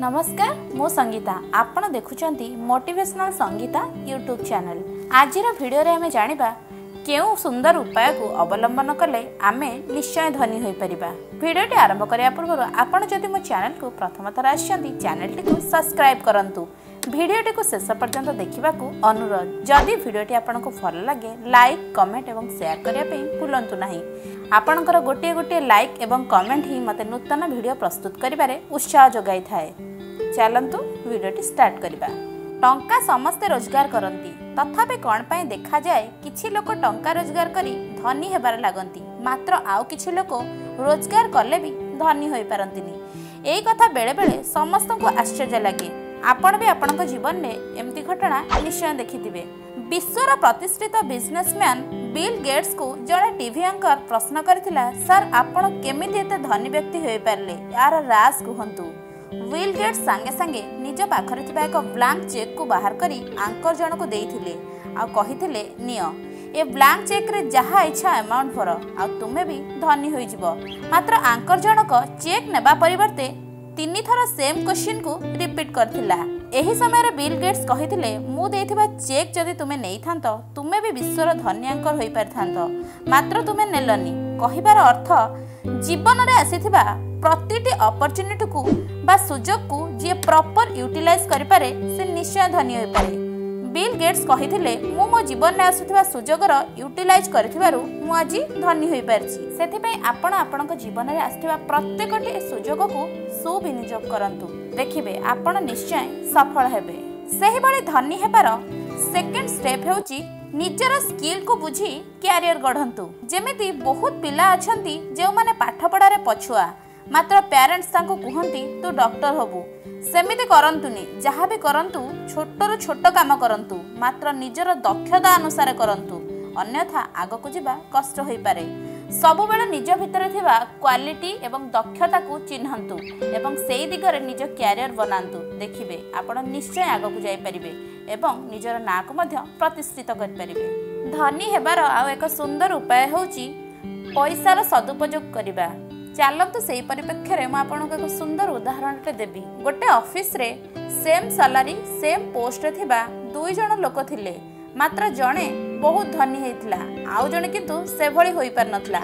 ନମସ୍କାର, ମୁଁ ସଙ୍ଗୀତା। ଆପଣ ଦେଖୁଛନ୍ତି ମୋଟିଭେସନାଲ ସଙ୍ଗୀତା ୟୁଟ୍ୟୁବ୍ ଚ୍ୟାନେଲ୍। ଆଜିର ଭିଡ଼ିଓରେ ଆମେ ଜାଣିବା କେଉଁ ସୁନ୍ଦର ଉପାୟକୁ ଅବଲମ୍ବନ କଲେ ଆମେ ନିଶ୍ଚୟ ଧନୀ ହୋଇପାରିବା। ଭିଡ଼ିଓଟି ଆରମ୍ଭ କରିବା ପୂର୍ବରୁ ଆପଣ ଯଦି ମୋ ଚ୍ୟାନେଲକୁ ପ୍ରଥମ ଥର ଆସିଛନ୍ତି, ଚ୍ୟାନେଲଟିକୁ ସବସ୍କ୍ରାଇବ୍ କରନ୍ତୁ। ଭିଡ଼ିଓଟିକୁ ଶେଷ ପର୍ଯ୍ୟନ୍ତ ଦେଖିବାକୁ ଅନୁରୋଧ। ଯଦି ଭିଡ଼ିଓଟି ଆପଣଙ୍କୁ ଭଲ ଲାଗେ, ଲାଇକ୍, କମେଣ୍ଟ ଏବଂ ସେୟାର କରିବା ପାଇଁ ଭୁଲନ୍ତୁ ନାହିଁ। ଆପଣଙ୍କର ଗୋଟିଏ ଗୋଟିଏ ଲାଇକ୍ ଏବଂ କମେଣ୍ଟ ହିଁ ମୋତେ ନୂତନ ଭିଡ଼ିଓ ପ୍ରସ୍ତୁତ କରିବାରେ ଉତ୍ସାହ ଯୋଗାଇଥାଏ। ଚାଲନ୍ତୁ ଭିଡ଼ିଓଟି ଷ୍ଟାର୍ଟ କରିବା। ଟଙ୍କା ସମସ୍ତେ ରୋଜଗାର କରନ୍ତି, ତଥାପି କ'ଣ ପାଇଁ ଦେଖାଯାଏ କିଛି ଲୋକ ଟଙ୍କା ରୋଜଗାର କରି ଧନୀ ହେବାରେ ଲାଗନ୍ତି, ମାତ୍ର ଆଉ କିଛି ଲୋକ ରୋଜଗାର କଲେ ବି ଧନୀ ହୋଇପାରନ୍ତିନି। ଏଇ କଥା ବେଳେବେଳେ ସମସ୍ତଙ୍କୁ ଆଶ୍ଚର୍ଯ୍ୟ ଲାଗେ। ଆପଣ ବି ଆପଣଙ୍କ ଜୀବନରେ ଏମିତି ଘଟଣା ନିଶ୍ଚୟ ଦେଖିଥିବେ। ବିଶ୍ୱର ପ୍ରତିଷ୍ଠିତ ବିଜନେସମ୍ୟାନ୍ ବିଲ୍ ଗେଟ୍ସକୁ ଜଣେ ଟିଭି ଆଙ୍କର ପ୍ରଶ୍ନ କରିଥିଲା, ସାର୍, ଆପଣ କେମିତି ଏତେ ଧନୀ ବ୍ୟକ୍ତି ହୋଇପାରିଲେ, ଏହାର ରାଜ କୁହନ୍ତୁ। Will Gates ସାଙ୍ଗେ ସାଙ୍ଗେ ନିଜ ପାଖରେ ଥିବା ଏକ ବ୍ଲାଙ୍କ ଚେକ୍କୁ ବାହାର କରି ଆଙ୍କର ଜଣକୁ ଦେଇଥିଲେ ଆଉ କହିଥିଲେ, ନିଅ, ଏ ବ୍ଲାଙ୍କ ଚେକ୍ରେ ଯାହା ଇଚ୍ଛା ଆମାଉଣ୍ଟ ଭର ଆଉ ତୁମେ ବି ଧନୀ ହୋଇଯିବ। ମାତ୍ର ଆଙ୍କର ଜଣକ ଚେକ୍ ନେବା ପରିବର୍ତ୍ତେ ତିନିଥର ସେମ୍ କ୍ୱେଶ୍ଚିନ୍କୁ ରିପିଟ୍ କରିଥିଲା। ଏହି ସମୟରେ ବିଲ୍ ଗେଟ୍ସ କହିଥିଲେ, ମୁଁ ଦେଇଥିବା ଚେକ୍ ଯଦି ତୁମେ ନେଇଥାନ୍ତ, ତୁମେ ବି ବିଶ୍ୱର ଧନୀ ଆଙ୍କର ହୋଇପାରିଥାନ୍ତ, ମାତ୍ର ତୁମେ ନେଲନି। କହିବାର ଅର୍ଥ, ଜୀବନରେ ଆସିଥିବା ପ୍ରତିଟି ଅପରଚ୍ୟୁନିଟିକୁ ବା ସୁଯୋଗକୁ ଯିଏ ପ୍ରପର ୟୁଟିଲାଇଜ୍ କରିପାରେ, ସେ ନିଶ୍ଚୟ ଧନୀ ହୋଇପାରେ। ବିଲ୍ ଗେଟ୍ସ କହିଥିଲେ, ମୁଁ ମୋ ଜୀବନରେ ଆସୁଥିବା ସୁଯୋଗର ୟୁଟିଲାଇଜ୍ କରିଥିବାରୁ ମୁଁ ଆଜି ଧନୀ ହୋଇପାରିଛି। ସେଥିପାଇଁ ଆପଣ ଆପଣଙ୍କ ଜୀବନରେ ଆସିଥିବା ପ୍ରତ୍ୟେକଟି ସୁଯୋଗକୁ ସୁବିନିଯୋଗ କରନ୍ତୁ, ଦେଖିବେ ଆପଣ ନିଶ୍ଚୟ ସଫଳ ହେବେ। ସେହିଭଳି ଧନୀ ହେବାର ସେକେଣ୍ଡ ଷ୍ଟେପ୍ ହେଉଛି ନିଜର ସ୍କିଲ୍କୁ ବୁଝି କ୍ୟାରିୟର ଗଢ଼ନ୍ତୁ। ଯେମିତି ବହୁତ ପିଲା ଅଛନ୍ତି ଯେଉଁମାନେ ପାଠପଢ଼ାରେ ପଛୁଆ, ମାତ୍ର ପ୍ୟାରେଣ୍ଟସ୍ ତାଙ୍କୁ କୁହନ୍ତି ତୁ ଡକ୍ଟର ହବୁ। ସେମିତି କରନ୍ତୁନି। ଯାହା ବି କରନ୍ତୁ, ଛୋଟରୁ ଛୋଟ କାମ କରନ୍ତୁ, ମାତ୍ର ନିଜର ଦକ୍ଷତା ଅନୁସାରେ କରନ୍ତୁ, ଅନ୍ୟଥା ଆଗକୁ ଯିବା କଷ୍ଟ ହୋଇପାରେ। ସବୁବେଳେ ନିଜ ଭିତରେ ଥିବା କ୍ୱାଲିଟି ଏବଂ ଦକ୍ଷତାକୁ ଚିହ୍ନନ୍ତୁ ଏବଂ ସେଇ ଦିଗରେ ନିଜ କ୍ୟାରିୟର ବନାନ୍ତୁ। ଦେଖିବେ ଆପଣ ନିଶ୍ଚୟ ଆଗକୁ ଯାଇପାରିବେ ଏବଂ ନିଜର ନାଁକୁ ମଧ୍ୟ ପ୍ରତିଷ୍ଠିତ କରିପାରିବେ। ଧନୀ ହେବାର ଆଉ ଏକ ସୁନ୍ଦର ଉପାୟ ହେଉଛି ପଇସାର ସଦୁପଯୋଗ କରିବା। ଚାଲନ୍ତୁ ସେଇ ପରିପ୍ରେକ୍ଷୀରେ ମୁଁ ଆପଣଙ୍କୁ ଏକ ସୁନ୍ଦର ଉଦାହରଣଟେ ଦେବି। ଗୋଟେ ଅଫିସରେ ସେମ୍ ସାଲାରୀ, ସେମ୍ ପୋଷ୍ଟରେ ଥିବା ଦୁଇ ଜଣ ଲୋକ ଥିଲେ, ମାତ୍ର ଜଣେ ବହୁତ ଧନୀ ହେଇଥିଲା, ଆଉ ଜଣେ କିନ୍ତୁ ସେଭଳି ହୋଇପାରିନଥିଲା।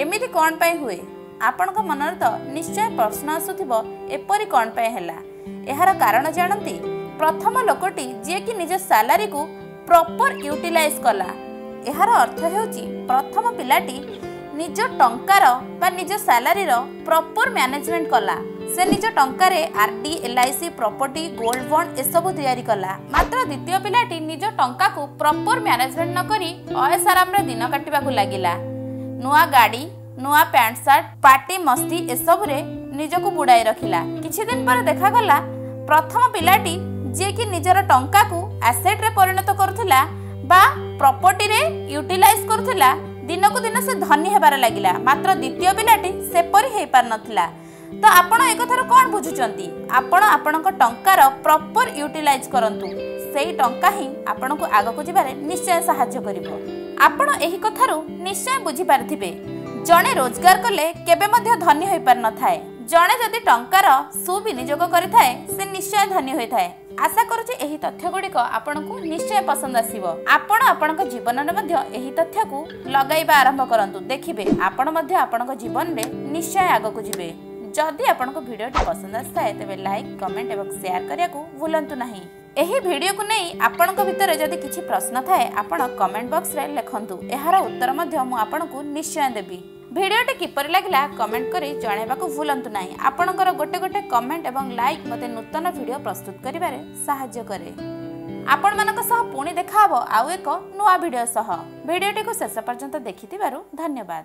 ଏମିତି କ'ଣ ପାଇଁ ହୁଏ? ଆପଣଙ୍କ ମନରେ ତ ନିଶ୍ଚୟ ପ୍ରଶ୍ନ ଆସୁଥିବ, ଏପରି କ'ଣ ପାଇଁ ହେଲା? ଏହାର କାରଣ ଜାଣନ୍ତି? ପ୍ରଥମ ଲୋକଟି ଯିଏକି ନିଜ ସାଲାରୀକୁ ପ୍ରପର ୟୁଟିଲାଇଜ୍ କଲା। ଏହାର ଅର୍ଥ ହେଉଛି ପ୍ରଥମ ପିଲାଟି ନିଜ ଟଙ୍କାର ବା ନିଜ ସାଲାରୀର ପ୍ରପର ମ୍ୟାନେଜମେଣ୍ଟ କଲା। ସେ ନିଜ ଟଙ୍କାରେ R D, L I C, property, gold bond ଏସବୁ ତିଆରି କଲା। ମାତ୍ର ଦ୍ୱିତୀୟ ପିଲାଟି ନିଜ ଟଙ୍କାକୁ ପ୍ରପର ମ୍ୟାନେଜମେଣ୍ଟ ନ କରି ଅଏସ ଆରାମରେ ଦିନ କାଟିବାକୁ ଲାଗିଲା। ନୂଆ ଗାଡ଼ି, ନୂଆ ପ୍ୟାଣ୍ଟ ସାର୍ଟ, ପାର୍ଟି ମସ୍ତି ଏସବୁରେ ନିଜକୁ ବୁଡ଼ାଇ ରଖିଲା। କିଛି ଦିନ ପରେ ଦେଖାଗଲା ପ୍ରଥମ ପିଲାଟି ଯିଏକି ନିଜର ଟଙ୍କାକୁ ଆସେଟ୍ରେ ପରିଣତ କରୁଥିଲା ବା ପ୍ରପର୍ଟିରେ ୟୁଟିଲାଇଜ୍ କରୁଥିଲା, ଦିନକୁ ଦିନ ସେ ଧନୀ ହେବାରେ ଲାଗିଲା। ମାତ୍ର ଦ୍ୱିତୀୟ ପିଲାଟି ସେପରି ହେଇପାରିନଥିଲା। ତ ଆପଣ ଏକଥାରୁ କ'ଣ ବୁଝୁଛନ୍ତି? ଆପଣ ଆପଣଙ୍କ ଟଙ୍କାର ପ୍ରପର ୟୁଟିଲାଇଜ୍ କରନ୍ତୁ, ସେଇ ଟଙ୍କା ହିଁ ଆପଣଙ୍କୁ ଆଗକୁ ଯିବାରେ ନିଶ୍ଚୟ ସାହାଯ୍ୟ କରିବ। ଆପଣ ଏହି କଥାରୁ ନିଶ୍ଚୟ ବୁଝିପାରିଥିବେ, ଜଣେ ରୋଜଗାର କଲେ କେବେ ମଧ୍ୟ ଧନୀ ହୋଇପାରିନଥାଏ। ଜଣେ ଯଦି ଟଙ୍କାର ସୁବିନିଯୋଗ କରିଥାଏ, ସେ ନିଶ୍ଚୟ ଧନୀ ହୋଇଥାଏ। ଆଶା କରୁଛି ଏହି ତଥ୍ୟ ଗୁଡ଼ିକ ଆପଣଙ୍କୁ ନିଶ୍ଚୟ ପସନ୍ଦ ଆସିବ। ଆପଣ ଆପଣଙ୍କ ଜୀବନରେ ମଧ୍ୟ ଏହି ତଥ୍ୟକୁ ଲଗାଇବା ଆରମ୍ଭ କରନ୍ତୁ, ଦେଖିବେ ଆପଣ ମଧ୍ୟ ଆପଣଙ୍କ ଜୀବନରେ ନିଶ୍ଚୟ ଆଗକୁ ଯିବେ। ଯଦି ଆପଣଙ୍କୁ ଭିଡ଼ିଓଟି ପସନ୍ଦ ଆସିଥାଏ, ତେବେ ଲାଇକ୍, କମେଣ୍ଟ ଏବଂ ସେୟାର କରିବାକୁ ଭୁଲନ୍ତୁ ନାହିଁ। ଏହି ଭିଡ଼ିଓକୁ ନେଇ ଆପଣଙ୍କ ଭିତରେ ଯଦି କିଛି ପ୍ରଶ୍ନ ଥାଏ, ଆପଣ କମେଣ୍ଟ ବକ୍ସରେ ଲେଖନ୍ତୁ। ଏହାର ଉତ୍ତର ମଧ୍ୟ ମୁଁ ଆପଣଙ୍କୁ ନିଶ୍ଚୟ ଦେବି। ଭିଡ଼ିଓଟି କିପରି ଲାଗିଲା କମେଣ୍ଟ କରି ଜଣାଇବାକୁ ଭୁଲନ୍ତୁ ନାହିଁ। ଆପଣଙ୍କର ଗୋଟେ ଗୋଟେ କମେଣ୍ଟ ଏବଂ ଲାଇକ୍ ମୋତେ ନୂତନ ଭିଡ଼ିଓ ପ୍ରସ୍ତୁତ କରିବାରେ ସାହାଯ୍ୟ କରେ। ଆପଣମାନଙ୍କ ସହ ପୁଣି ଦେଖାହବ ଆଉ ଏକ ନୂଆ ଭିଡ଼ିଓ ସହ। ଭିଡ଼ିଓଟିକୁ ଶେଷ ପର୍ଯ୍ୟନ୍ତ ଦେଖିଥିବାରୁ ଧନ୍ୟବାଦ।